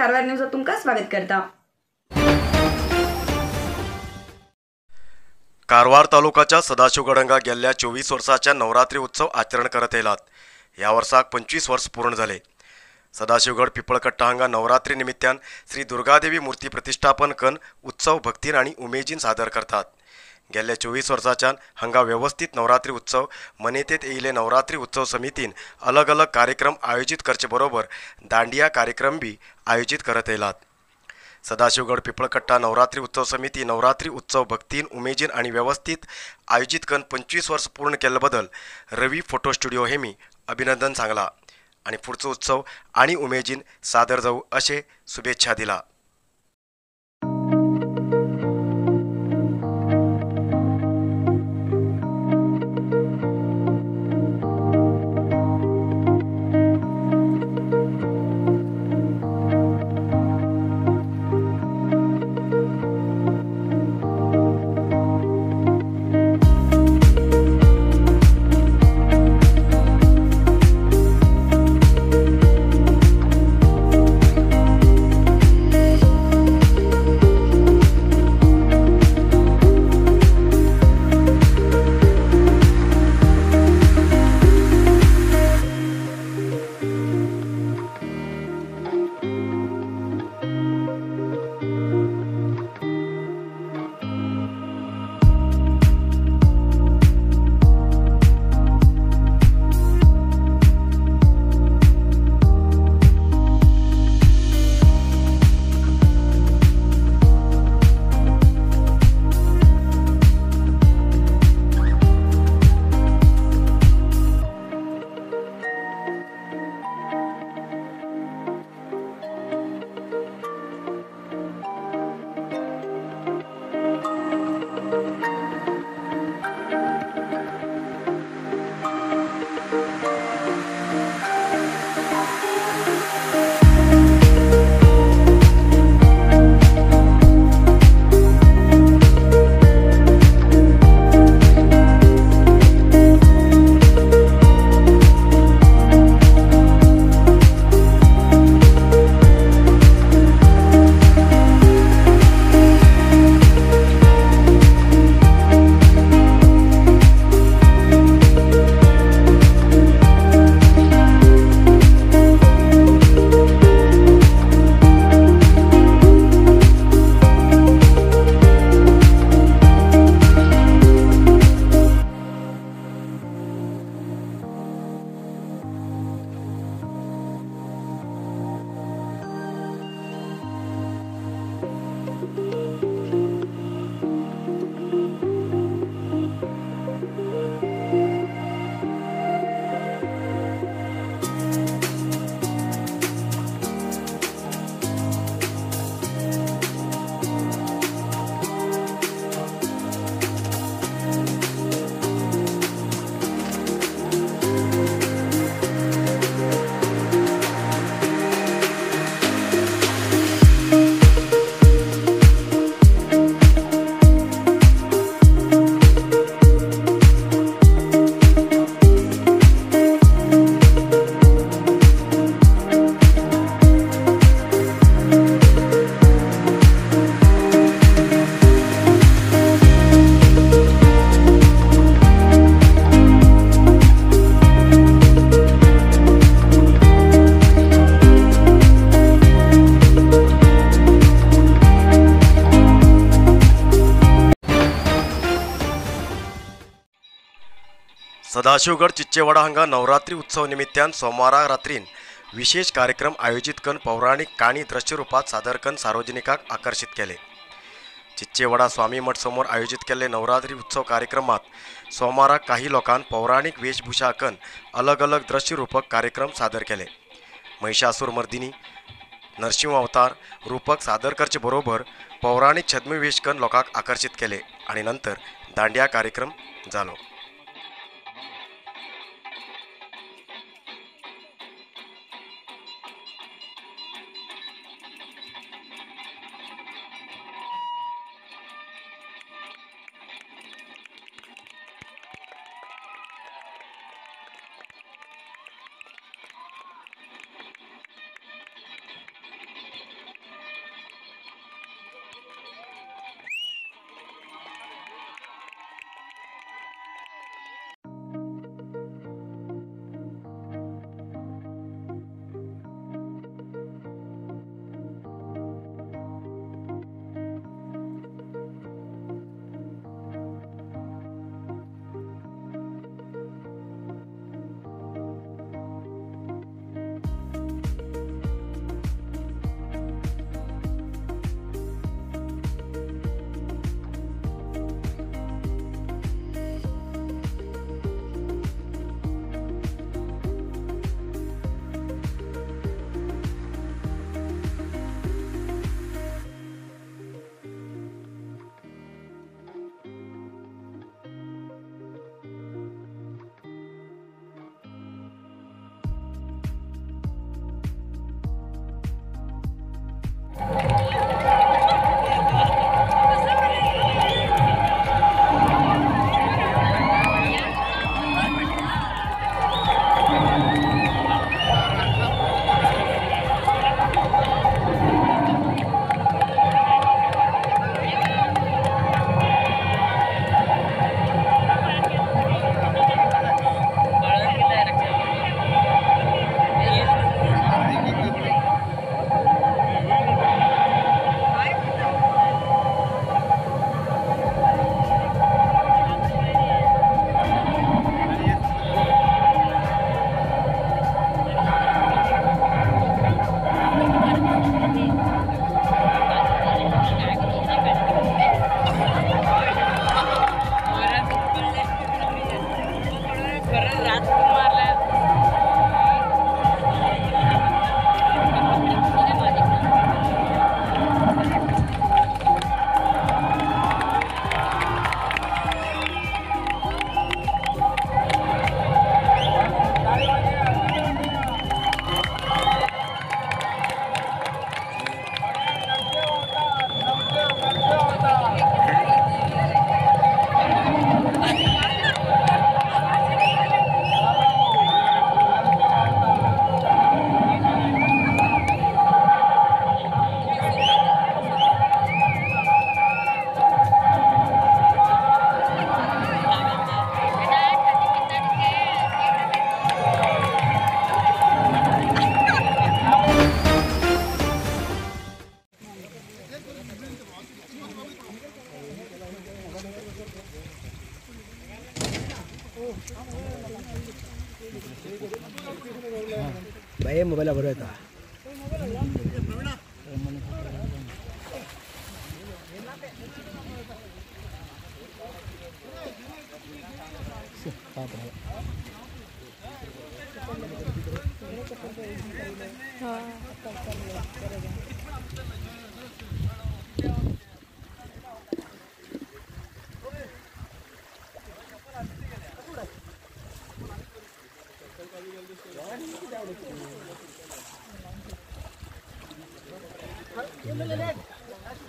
कारवार न्यूजात तुमकां स्वागत करता। कारवार तालुकाच्या सदाशिवगड हांगा गेल्ल्या 24 वर्साच्या नवरात्री उत्सव आचरण करत येयलात। ह्या वर्साक 25 वर्स पूर्ण जाले। सदाशिवगड पिपळकट्टा हांगा नवरात्री निमित्तान श्री दुर्गादेवी मूर्ती प्रतिष्ठापन कन उत्सव भक्तीन आनी उमेदीन सादर करतात। गेल्ल्या 24 वर्साच्यान हांगा व्यवस्थित नवरात्री उत्सव मनयतेत येयिल्ले नवरात्री उत्सव समितीन अलग अलग कार्यक्रम आयोजित करचे बरोबर दांडिया कार्यक्रम बी आयोजित करत येयलात। सदाशिवगड पिपळकट्टा नवरात्री उत्सव समिती नवरात्री उत्सव भक्तीन उमेदीन आनी व्यवस्थित आयोजित कन 25 वर्स पूर्ण केल्ले बदल रवी फोटो स्टुडिओ हेमी अभिनंदन सांगला आनी फुडचो उत्सव आनी उमेदीन सादर जावं अशें शुभेच्छा दिला। सदाशिवगड चिच्चेवाडा हांगा नवरात्री उत्सव निमित्तान सोमारा रात्रीन विशेष कार्यक्रम आयोजित कन पौराणिक काणी दृश्यरूपात सादर कन सार्वजनिकाक आकर्षित केले। चिच्चेवाडा स्वामी मठ समोर आयोजित केल्ले नवरात्री उत्सव कार्यक्रमात सोमारा काही लोकांन पौराणिक वेशभूषा कन अलग अलग दृश्यरूपक कार्यक्रम सादर केले। महिषासुर मर्दिनी, नरसिंह अवतार रूपक सादर करचे बरोबर पौराणिक छद्मवेश कन लोकांक आकर्षित केले आणि नंतर दांडिया कार्यक्रम जालो। बाई मोबाईल बरोबर येता.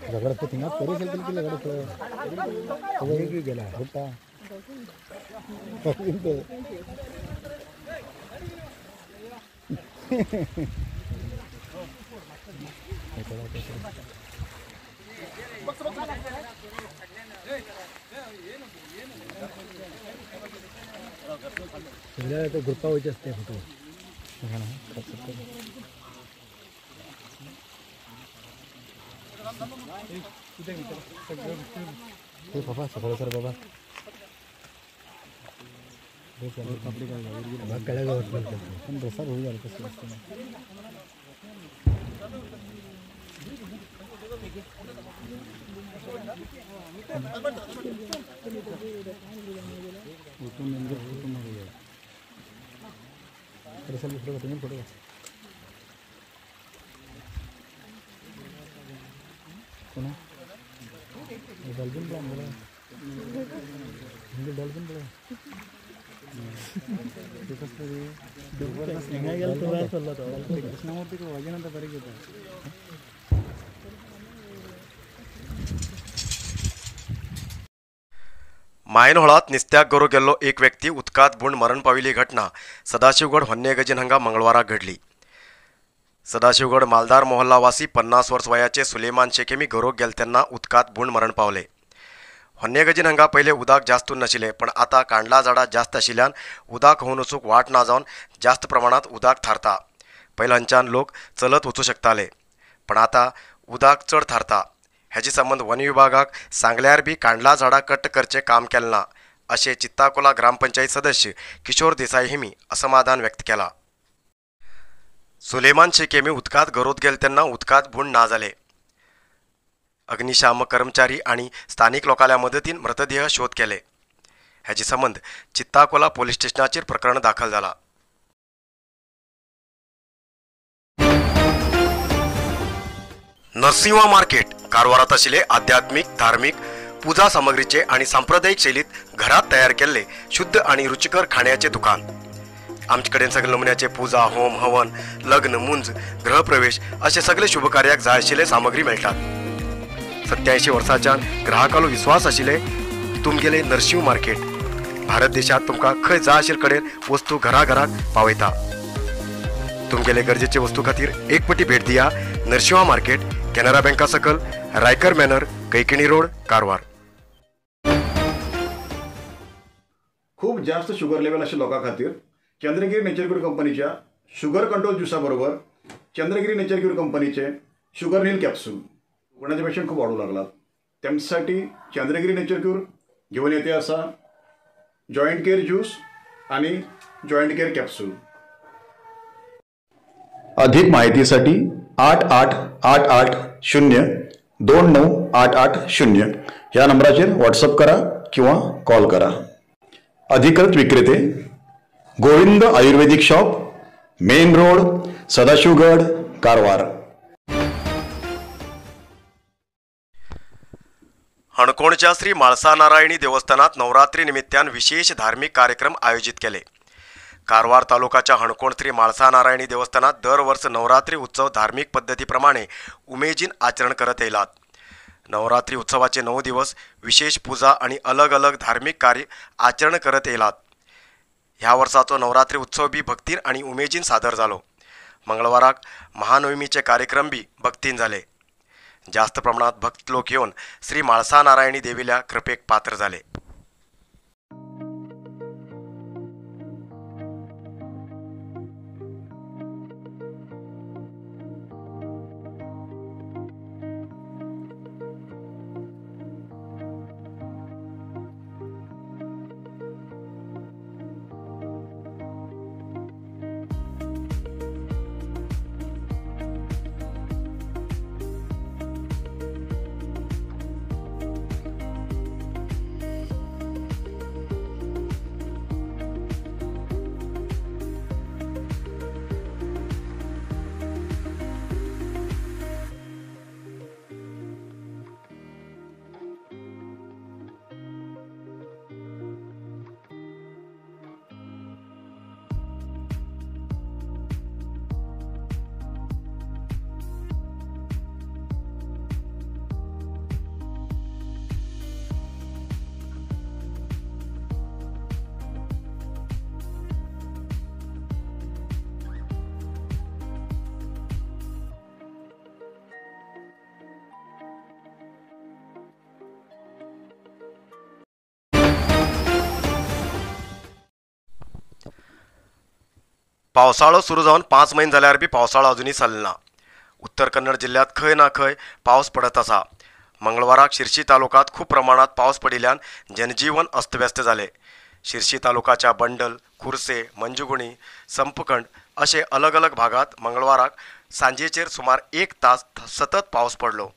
दगड थिंगा करू शकतील की दगड गेला होता. ग्रुपा वयचे असते फोटो. बाबा सकाळ सर बाबा पण रसा होऊ झालं कसं असतं. फोटो कोण डॉल्फिन पळा बोला डॉल्फिन पळा कृष्णामूर्ती वाजेनंतर बरे घेतो. मायनहोळात निस्त्याक गरो गेल्लो एक व्यक्ती उदकांत बुडून मरण पाविल्ली घटना सदाशिवगड होन्नेगजीन हांगा मंगळवाराक घडली. सदाशिवगड मालदार मोहल्लावासी 50 वर्स वयाचे सुलेमान शेखेमी गरोक गेले तेन्ना उदकांत बुडून मरण पावले. होन्नेगजीन हांगा पयले उदक जास्त नाशिल्लें, पण आतां कांडला झाडां जास्त आशिल्ल्यान उदक होवन वचूंक वाट ना जावन जास्त प्रमाणांत उदक थारता. पयलीं हांगच्यान लोक चलत वचूं शकताले, पण आतां उदक चड थारता. हेजे संबंद वन विभागाक सांगल्यार बी कांडला झाडां कट करचें काम केलें ना अशें चित्ताकोला ग्रामपंचायत सदस्य किशोर देसाई हेमी असमाधान व्यक्त केलां. सुलेमान शेखेमी उदकांत गरोत गेले तेन्ना उदकांत बुडून ना जाले. अग्निशामक कर्मचारी आनी स्थानिक लोकांल्या मदतीन मृतदेह शोध केले. हेजे संबंद चित्ताकोला पोलीस स्टेशनाचेर प्रकरण दाखल जाला. नरसिंहा मार्केट कारवारात आशिल्ले आध्यात्मिक धार्मिक पूजा सामग्रीचे आणि सांप्रदायिक शैलीत घरात तयार केल्ले शुद्ध आणि रुचिकर खाण्याचे दुकान. आमचे कडेन सगळे नमुन्याचे पूजा, होम, हवन, लग्न, मुंज, गृहप्रवेश असे सगळे शुभकार्याक जाय आशिल्ले सामग्री मेळटात. 87 वर्सांच्यान ग्राहकालो विश्वास आशिल्ले तुमगेले नरसिंह मार्केट भारत देशात तुमकां खंय जाय आशिल्ले कडेन वस्तू घराघराक पावयता. तुमगेले गरजेचे वस्तू खातीर एक पटी भेट दिया नरसिंहा मार्केट, केनरा बँका सकल, रायकर मॅनर, कैकिणी रोड, कारवार. खूप जास्त शुगर लेवल अशा लोकां खातीर चंद्रगिरी नेचर क्यूर कंपनीच्या शुगर कंट्रोल ज्युसा बरोबर चंद्रगिरी नेचर क्यूर कंपनीचे शुगर नील कॅप्सूल कोणाचे पेशंट खूप वाढू लागलात त्यांच्यासाठी चंद्रगिरी नेचर क्यूर घेऊन येते असा जॉईंट केअर ज्यूस आणि जॉईंट केअर कॅप्सूल. अधिक माहितीसाठी 888 8 0 2 9 8 8 0 ह्या नंबराचेर व्हॉट्सअप करा किंवा कॉल करा. अधिकृत विक्रेते Govind Ayurvedic shop, main road, Sadashivgad, Karwar. हणकोणच्या Shri Mhalsa Narayani देवस्थानात Navratri निमित्तान विशेष धार्मिक कार्यक्रम आयोजित केले. कारवार तालुकाच्या हणकोण श्री म्हाळसा नारायणी देवस्थानात दरवर्ष नवरात्री उत्सव धार्मिक पद्धतीप्रमाणे उमेदीन आचरण करत येयलात. नवरात्री उत्सवाचे 9 दिवस विशेष पूजा आणि अलग अलग धार्मिक कार्य आचरण करत येयलात. ह्या वर्साचो नवरात्री उत्सव बी भक्तीन आणि उमेदीन सादर जालो. मंगळवाराक महानवमीचे कार्यक्रम बी भक्तीन जाले. जास्त प्रमाणात भक्त लोक येवन श्री म्हाळसा नारायणी देवील्या कृपेक पात्र जाले. पावसाळो सुरू जावन 5 म्हयने जाल्यार बी पावसाळो अजुनूय सरना. उत्तर कन्नड जिल्ल्यांत खंय ना खंय पावस पडत आसा. मंगळवाराक शिरशी तालुक्यांत खूब प्रमाणांत पावस पडिल्ल्यान जनजीवन अस्तव्यस्त जालें. शिरशी तालुकाच्या बंडल, कुर्से, मंजुगुणी, संपखंड अशे अलग अलग भागात मंगळवाराक सांजेचेर सुमार 1 तास सतत पावस पडलो.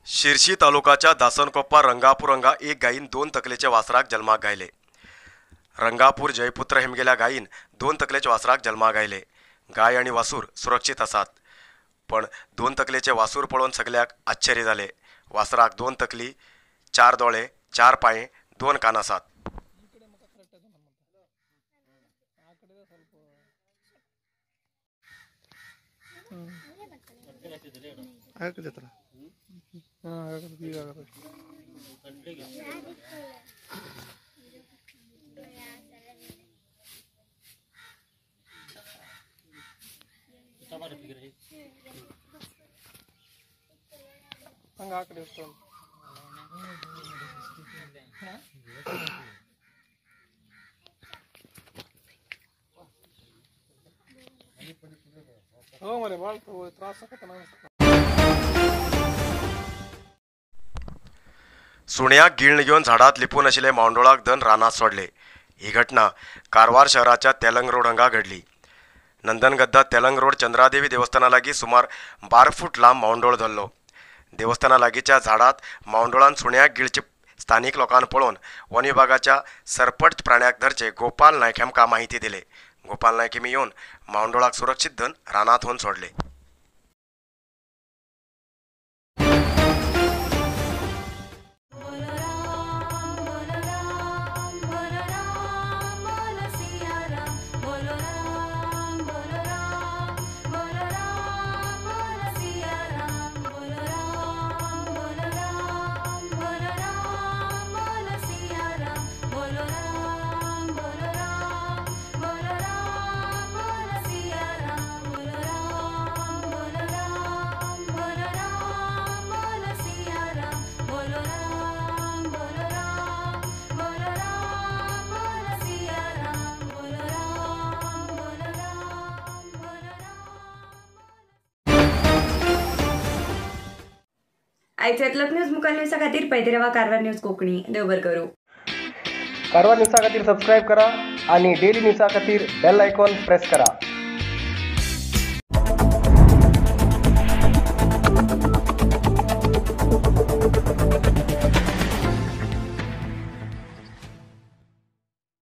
शिरशी तालुकाच्या दासनकोप्पा रंगापूर हांगा एक गायीन 2 तकलेच्या वासराक जल्माक घायले. रंगापूर जयपुत्र हेमगेल्या गायीन 2 तकलेच्या वासराक जल्माक घायले. गाय आनी वासूर सुरक्षीत आसात, पण 2 तकलेचे वासूर पळोवन सगल्याक आश्चर्य जाले. वासराक 2 तकली, 4 दोळे, 4 पांये, 2 कान आसात. सुण्याक गिळण घेवन झाडांत लिपून आशिल्ले मावंडोळाक धन रानांत सोडले. ही घटना कारवार शहराच्या तेलंग रोड हांगा घडली. नंदनगद्दा तेलंग रोड चंद्रादेवी देवस्थाना लागीं सुमार 12 फूट लांब मावंडोळ धरलो. देवस्थाना लागींच्या झाडांत मावंडोळान सुण्याक गिळचे स्थानीक लोकांक पळोवन वन विभागाच्या सरपट प्राण्याक धरचे गोपाल नायक हांकां माहिती दिले. गोपाल नायक हेमी येवन मावंडोळाक सुरक्षीत धन रानांत व्हरून सोडले. आयच्यातलो न्यूज मुखाल न्यूजा खातीर पळयत रावा कारवार न्यूज कोंकणी. देव बरें करूं. कारवार न्यूजा खातीर सबस्क्रायब करा आणि डेली न्यूजा खातीर बेल आयकॉन प्रेस करा.